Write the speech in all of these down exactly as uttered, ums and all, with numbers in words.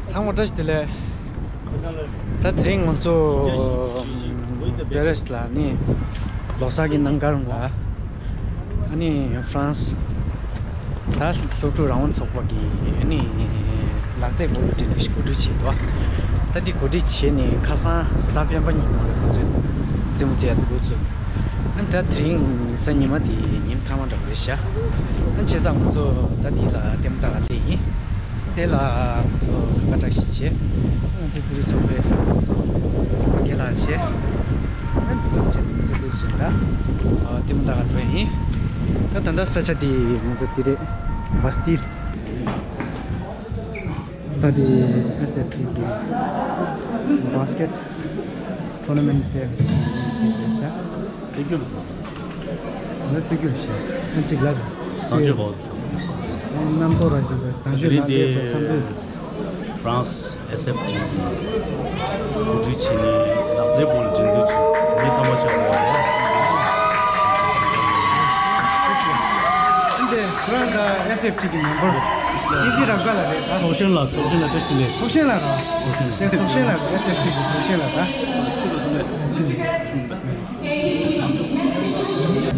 ཚང་མ་བཀྲ་ཤིས་བདེ་ལེགས། ད་དེ་རིང་ང་ཚོ་པེ་རིས་ལ་ནི་ལོ་གསར་གྱི་གནམ་གང་ལ། ཨ་ནི་ཧྥ་རན་སི་ད་སློབ་ཕྲུག་རང་དབང་ཚོགས་པ་གིས་ཨ་ནི་ལག་རྩེད་སྤོ་ལོའི་འགྲན་བསྡུར་ཞིག་གོ་སྒྲིག་བྱས་འདུག་ད་འདི་གོ་སྒྲིག་བྱས་ནས་ཁ་སང་གཟའ་སྤེན་པ་ཉིན་མོ་ལ་ང་ཚོས་རྩེད་མོ་རྩེ་ཡག་འགོ་བཙུགས། ཨ་ནི་ད་དེ་རིང་གཟའ་ཉི་མ་དེ་ཉིན་མཐའ་མ་འདྲ་བོ་རེད་ཤག་ཨ་ནི་བྱས་ཙང་ང་ཚོ་ད་འདི་ལ་ལྟད་མོ་ལྟ་ག་སླེབས་ཡིན། དེ་ལ་ང་ཚོ་ཁ་ཁ་བཀྲ་ཤིས་བྱས། ང་ཚོའི་བོད་རིགས་ཚོགས་པའི་ཚོགས་གཙོ་རྒན་ལགས་བྱས། ཨ་ནི་འདུག་སེ་བྱས་ནས་ང་ཚོ་སླེབས་ཤིང་ལ་ལྟད་མོ་ལྟ་ག་འགྲོ་ཡ་ཡིན། ད་ད་ལྟ་ས་ཆ་དེ་ང་ཚོ་དེ་རེད། བ་སྟི་ལ། ད་དེ་ཨེས་ཨེཕ་ཊི་གི་བྷ་སི་ཀེ་ཊི་ཊོར་ན་མེན་ཊི་ཟེར་ཡ་རེད་ཤག་རྩེད་འགྲན་ལ་ད་རྩེད་འགྲན་ཞིག་ཨ་ཅིག་ལ་སངས་རྒྱས་གོ་རྣམ་རྟོག་ར་ཞིག་དང་ཞུ་རིན་དེ་བསམ་དུས། ཧྥ་རན་སི་ཨེས་ཨེཕ་ཊི་གིས་གོ་སྒྲིག་བྱས་ནས་ལག་རྩེད་སྤོ་ལོའི་འགྲན་བསྡུར་ཅིག་ངས་ཐོག་མ་ཤར་བ་རེད། འདི་ཁོ་རང་ད་ཨེས་ཨེཕ་ཊི་གི་མེམ་བར་དབྱིན་ཇི་ར་བཀའ་ལ་རེད་ད། ཚོགས་གཞོན་ལ་ཚོགས་གཞོན་ལ་བཀྲ་ཤིས་བདེ་ལེགས། ཚོགས་གཞོན་ལ་ར། ཚོགས་གཞོན་ལ། ཚོགས་གཞོན་ལ་ཨེས་ཨེཕ་ཊི་གི་ཚོགས་གཞོན་ལ་ད། ཆུ་ལ་ཐུག་ལེ། ཆུ་ལ།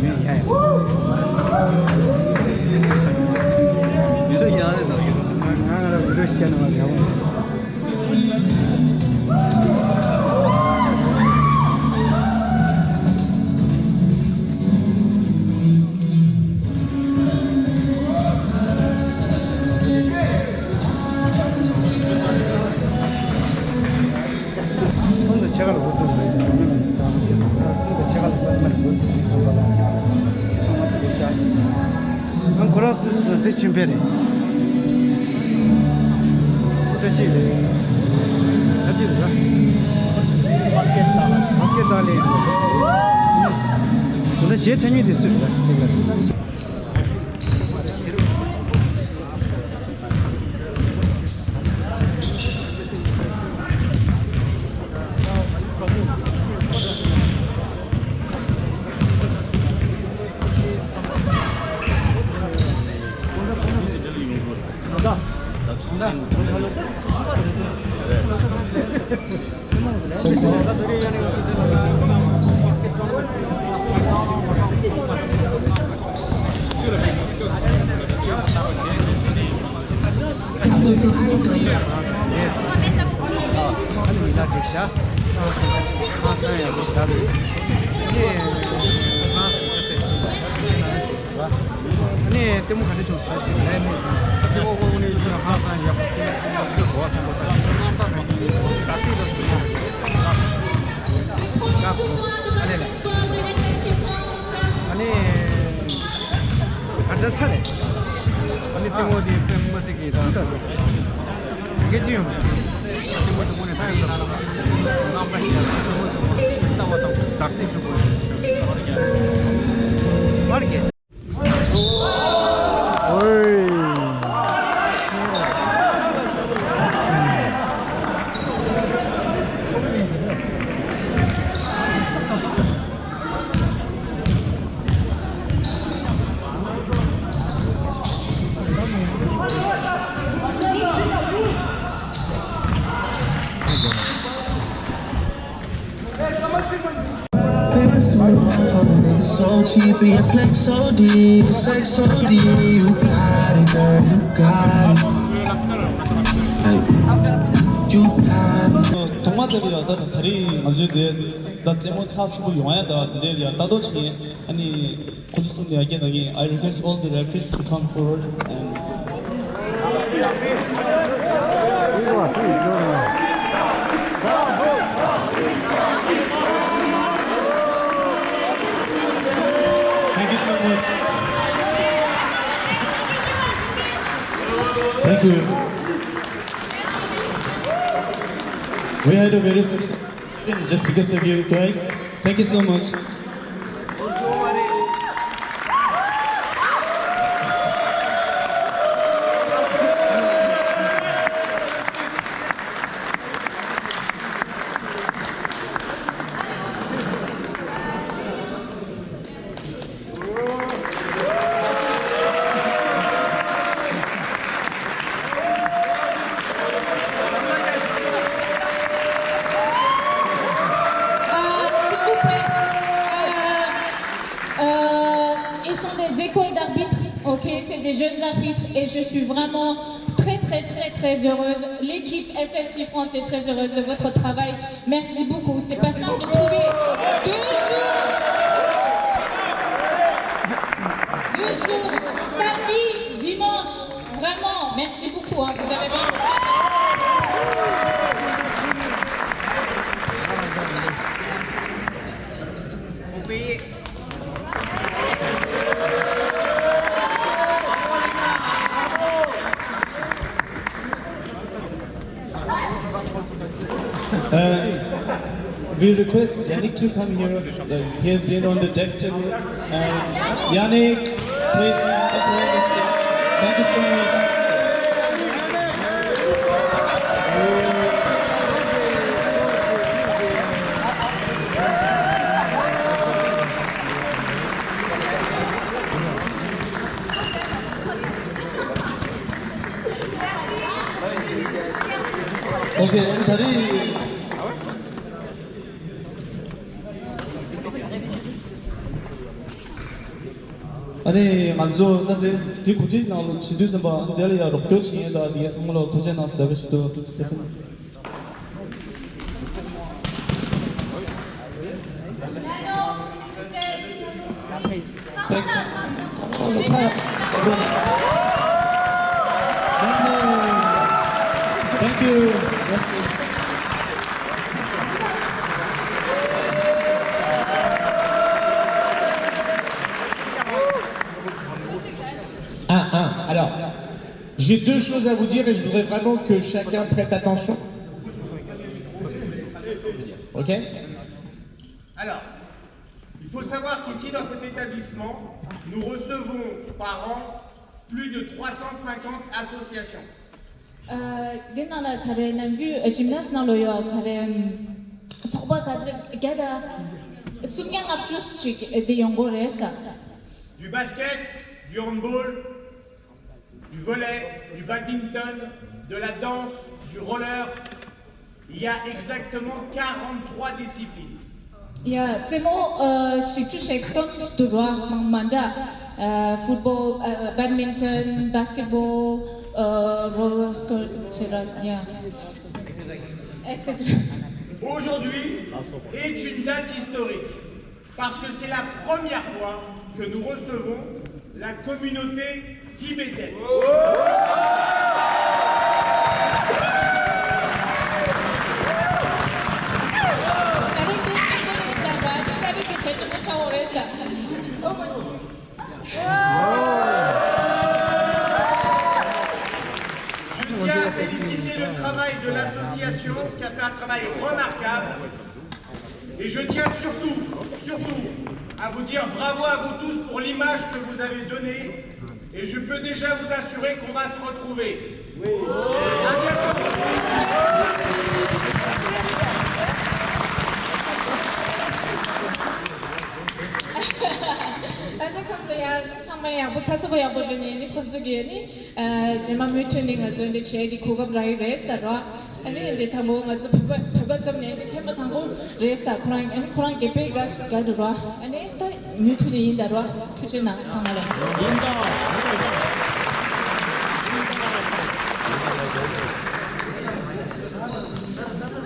མི་ཡ་ཡ། མི་རོ་ཡ་རེད་དོ། ང་ང་ར་མི་རོ་ཞིག་ཀྱང་ནང་ལ་ཡ་འོང་། གསུམ་དང་ཕྱེད་ཀ་ལ་འགོ་བཙུགས་རེད། གསུམ་དང་ཕྱེད་ཀ་ལ་གསར་མ་ལ་འགོ་བཙུགས་རེད། ཚང་མ་ལ་ཚང་མ་དེ་ཤག་ཨང་ཁོ་རང་སུ་སུ་དེ་ཆུན་པེ་རེད། ཁོ་བཀྲ་ཤིས་རེད། ཁ་ཅིག་རེད་ལ། མ་སྐད་བཏང་ལེ། ཁོ་ད་གཞས་འཁྲབ་མཁན་དེ་སུ་རེད་ལ་ཅིག་ལ། ཨ་ནི་ལྟད་མོ་ག་འདྲ་བྱུང་ཟེར་ཅིག་ལན་ནི། ཨ་ནི་ཨོ་ཨོ་ནི་ཡུལ་ལ་ཧང་སང་ཡག་པོ་ཏེ་ཡག་པོ་ཞིག་གོ་བ་སོང་གོ། ད་ནི་ནང་ད་ནང་དུ་ད་ལྟའི་ད་ཚུལ་ཡང་ད་ཨ་ལེ་ལེ། ཨ་ནི་ག་འདྲ་ཚ་རེད། ཨ་ནི་ལྟད་མོ་དེ་ལྟད་མོ་དེ་གི་ད་ལྟ་དགེ་ཅི་ཡོང་། ལྟད་མོ་དེ་དངོས་གནས་ད་ཡིན་ན་ནང་ད་ཡིན་ན་ལྟད་མོ་དེ་ལྟ་བ་དང་ད་ལྟའི་ཞུ་དགོས་ཡོད། ཨ་རེ་གེ། So cheap and your flex O D, your sex O D, you got it, girl, you got it. Hey, you got it. ཐོག་མ་དེ་ལ་ཡང་ད་ད་རེས་ང་ཚོའི་དེ་ད་རྩེད་མོ་ཚགས་ཚུད་པོ་ཡོང་ཡ་ད་དེ་འདྲ་ཡ་ལྟ་རྟོག་བྱེད་ཨ་ནི། ཁོ་ཚོ་གསུམ་ནས་ཡར་རྒྱས་གནང་གི་ཡིན། I request all the referees to come forward and Thank you so much. Thank you. We had a very successful just because of you guys. Thank you so much. Des jeunes arbitres et je suis vraiment très, très, très, très heureuse. L'équipe S F T France est très heureuse de votre travail. Merci beaucoup. C'est pas simple de trouver deux jours, deux jours, samedi, dimanche. Vraiment, merci beaucoup, hein. Vous avez vraiment Uh, we request Yannick to come here. Uh, he has been on the desk table. Uh, Yannick, please come here. Thank you so much. Okay, ཨ་ནི་ད་རེས། ཨ་ནི་ང་ཚོ་ད་ལྟ་འདི་གོ་སྒྲིག་ནང་ལ་བྱེད་དུས་ཙམ་པ་འདི་ལ་ཡང་རོགས་སྐྱོར་བྱེད་མཁན་དང་འདི་ཚང་མ་ལ་ཐུགས་རྗེ་གནང་ཟེར་ལབ་ཞུ་འདུག་སི་ཊི་ཕན། Thank you. Merci. Ah, ah, alors, j'ai deux choses à vous dire et je voudrais vraiment que chacun prête attention. Ok ? Alors, il faut savoir qu'ici, dans cet établissement, nous recevons par an plus de trois cent cinquante associations. ཨ། འདི་ནང་ལ་ག་རེ་ནམ་རྒྱུན་ཇིམ་ནཱས་ནང་ལོ་ཡོད་ག་རེ་ཚོགས་པ་ག་ཚོད་བརྒྱ་དང་སུམ་བརྒྱ་ལྔ་བཅུ་ཅིག་འདི་ཡོང་གི་རེད་ས། Du basket, du handball, du volley, du badminton, de la danse, du roller. Il y a exactement quarante-trois disciplines. ཡ། རྩེད་མོ་ཨ་བཞི་བཅུ་ཞེ་གསུམ་འདུག་ར། མང་མ་འདྲ། ཨ་football, ཨ་badminton, basketball, ཨ་roller sculpture, yeah, et cetera. Aujourd'hui est une date historique. Parce que c'est la première fois que nous recevons la communauté tibétaine. Je tiens à féliciter le travail de l'association qui a fait un travail remarquable. Et je tiens surtout, surtout, à vous dire bravo à vous tous pour l'image que vous avez donnée. Et je peux déjà vous assurer qu'on va se retrouver. Oui. À bientôt. ཨ་ནི་ཁམས་ལ་ཡ་ཚང་མ་ཡག་པོ་ཚ་ཚ་པོ་ཡག་པོ་རེད་ནས་ནི་ཁོ་ཚོ་གིས་ནི། ཨ། རྗེས་མ་མུ་མཐུད་ནས་ང་ཚོ་འདི་བྱེད་ཀྱི་གོ་སྐབས་རག་གི་རེད་ཟེར་རོ། ཨ་ནི་འདི་དང་པོ་ང་ཚོ་བོད་པ་བོད་པ་ཙམ་ནས་འདི་ཐེངས་མ་དང་པོ་རེད་ཟེར། ཁོ་རང་ཨ་ནི་ཁོ་རང་དགེ་ཕན་དགའ་དགའ་འདུག་རོ། ཨ་ནི་ད་མུ་མཐུད་ནས་ཡིན་ད་རོ། ཐུགས་རྗེ་གནང་ཚང་མ་ལ།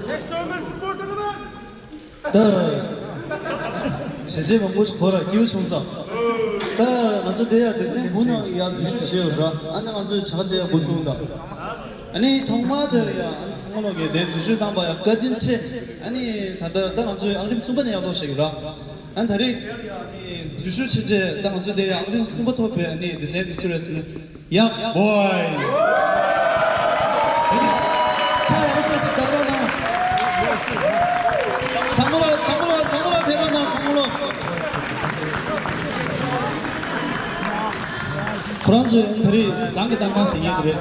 Next tournament football tournament. ད། བྱས་རྗེས་མང་པོ་ཞིག་གོ་ར་སྐྱིད་པོ་བྱུང་སོང་། ད་ང་ཚོ་དེ་ཡང་སྡེ་ཚན་དགུ་ནང་ཡང་འཛུལ་ཞུགས་བྱས་ཡོད་ར། ཨ་ནི་ང་ཚོས་བྱ་དགའ་སྤྲད་ཡག་འགོ་བཙུགས་འདུག་ཨ་ནི་ཐོག་མར་དེ་ལ་ཡང་ཨ་ནི་ཚང་མ་ལོག་གིས་དེ་འཛུལ་ཞུགས་བཏང་པ་ཡང་བཀའ་དྲིན་ཆེ། ཨ་ནི་ད་ལྟ་ད་ང་ཚོས་ཨང་རིམ་གསུམ་པ་ནས་ཡག་ཐོག་བྱེད་ཀྱི་ར། ཨ་ནི་ད་རེས་དེ་ལ་ཡང་ཨ་ནི་འཛུལ་ཞུགས་བྱས་རྗེས་ད་ང་ཚོ་དེ་ཡང་ཨང་རིམ་གསུམ་པ་ཐོབ་པའི་ཨ་ནི་སྡེ་ཚན་དེ་སུ་རེད་ཟེར་ན། Young Boys། ཁྱེད་ཀྱིས་ཁྲ་ཡག་པོ་བྱས་ཅིག་བརྡབ་རོགས་གནང་། ཚང་མ་ལ་ཚང་མ་ལ་ཚང་མ་ལ་ཕེབས་རོགས་གནང་། ཚང་མ་ལ། ཁོ་རང་ཚོས་ད་རེས་བཟང་གི་གཏམ་གང་བཤད་མཁན་དེ་རེད།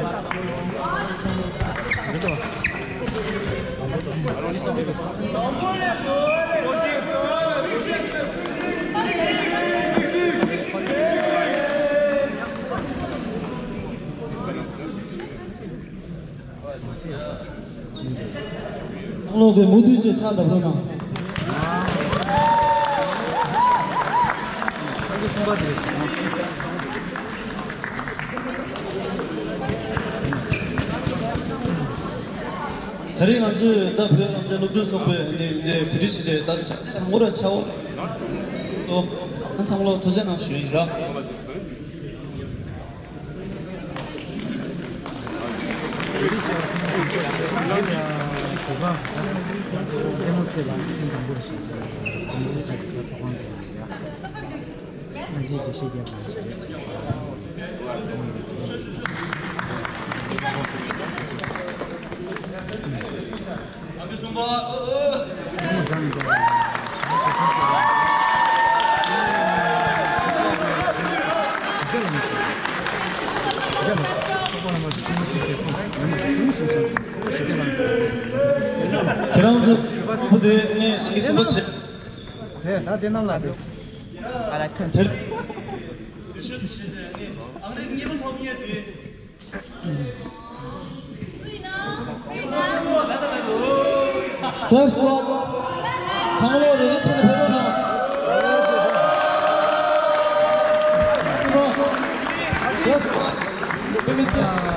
ཁོང་ལོག་གི་མུ་མཐུད་བྱས་ཕྱག་བརྡབ་རོགས་གནང་། ཨ་ནི་གསུམ་པ་དེ་རེད། ད་རེས་ང་ཚོས་ད་བོད་རང་བཙན་སློབ་ཕྲུག་ཚོགས་པའི་ནས་འདི་གོ་སྒྲིག་བྱས་ཏེ་ད་ཆ་དང་པོ་ར་ཆ་འོ་ཏོ་ཨ་ཚང་མ་ལ་ཐུགས་རྗེ་གནང་ཞུ་ཡིན་ར། ཁྱེད་རང་ཚོ་བུ་དེ་ནས་ཨང་ཀི་གསུམ་པ་བྱེད། རེད་ད་དེ་རྣམས་ལ་རེད། དེར། First one. ཚང་མ་རེ་རེ་བྱས་ནས་ཕེབས་རོགས་གནང་། First one. དཔེ་མི་སྲིད།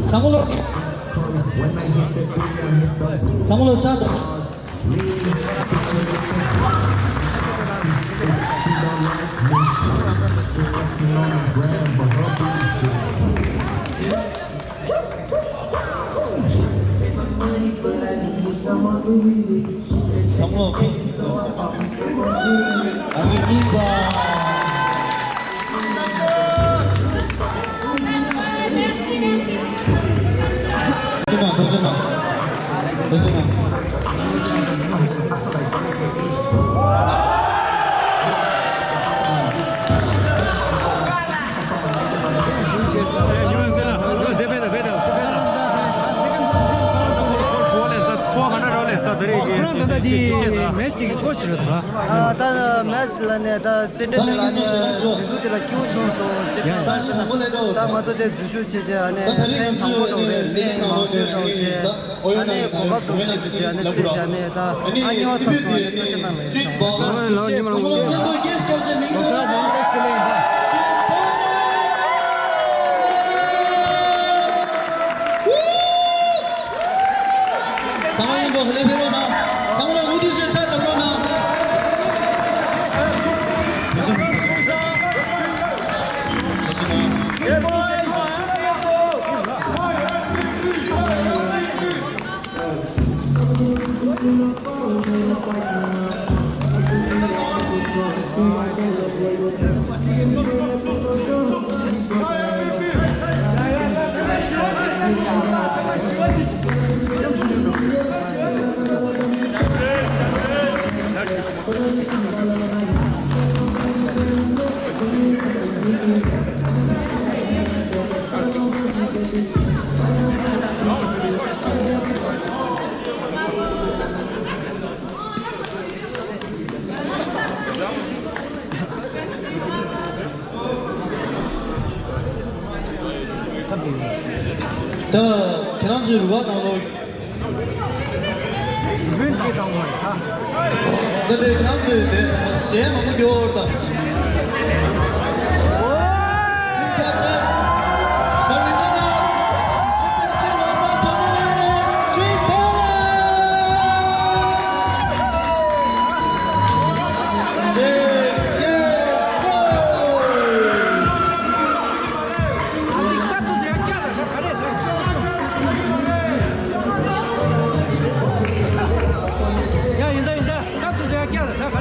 བཟང་མོ་ལོ། བཟང་མོ་ལོ་ཆགས་དང་། བཟང་མོ་ལོ། ཨ་མི་མི་པ། ད་ལྟ་འདི་མེ་ཆི་དེ་གི་སྐོར་ཞིག་རེད་ད། ད་མེ་ཆི་ལ་ནས་ད་རྩེད་འགྲན་དེ་ལ་ནས་དུས་ཚོད་དེ་ལ་སྐྱིད་པོ་བྱུང་སོང་། ཅེས་ད་ད་ང་ཚོ་དེ་འཛུལ་ཞུགས་བྱེད་བྱས་ཨ་ནི་ཕན་དང་པོ་འགྲོ་རེད། མི་མང་སྤྱོད་འགྲོ་བྱས་ཨ་ནི་གོ་སྐབས་འགྲོ་བྱེད་བྱས་ཨ་ནི་རྩེད་བྱས་ཨ་ནི་ད་ཨ་ཉི་ཧོ་ས་སོང་ཨ་ནི་ཐུགས་རྗེ་གནང་ལེ་ཞུ། ཚང་མ་ཡིན་གོ་ལེ་ཕེ་རོ་ན། ཚང་མ་ལ་འུ་དུ་ཞེ་ཆ་དམ་རོ་ན། ད་ཁྱེད་རང་ཚོའི་རུ་བ་དང་ལོ། མུན་དེ་དང་བར་ཐ། འདི་འདྲའི་ཁྱེད་རང་ཚོའི་དེ་གཞས་མང་པོ་སྐྱོར་དང་། ཡ་ཡིན་ད་ཡིན་ད། ད་དུ་ཟེར་ཡ་སྐྱ་ལ་ད་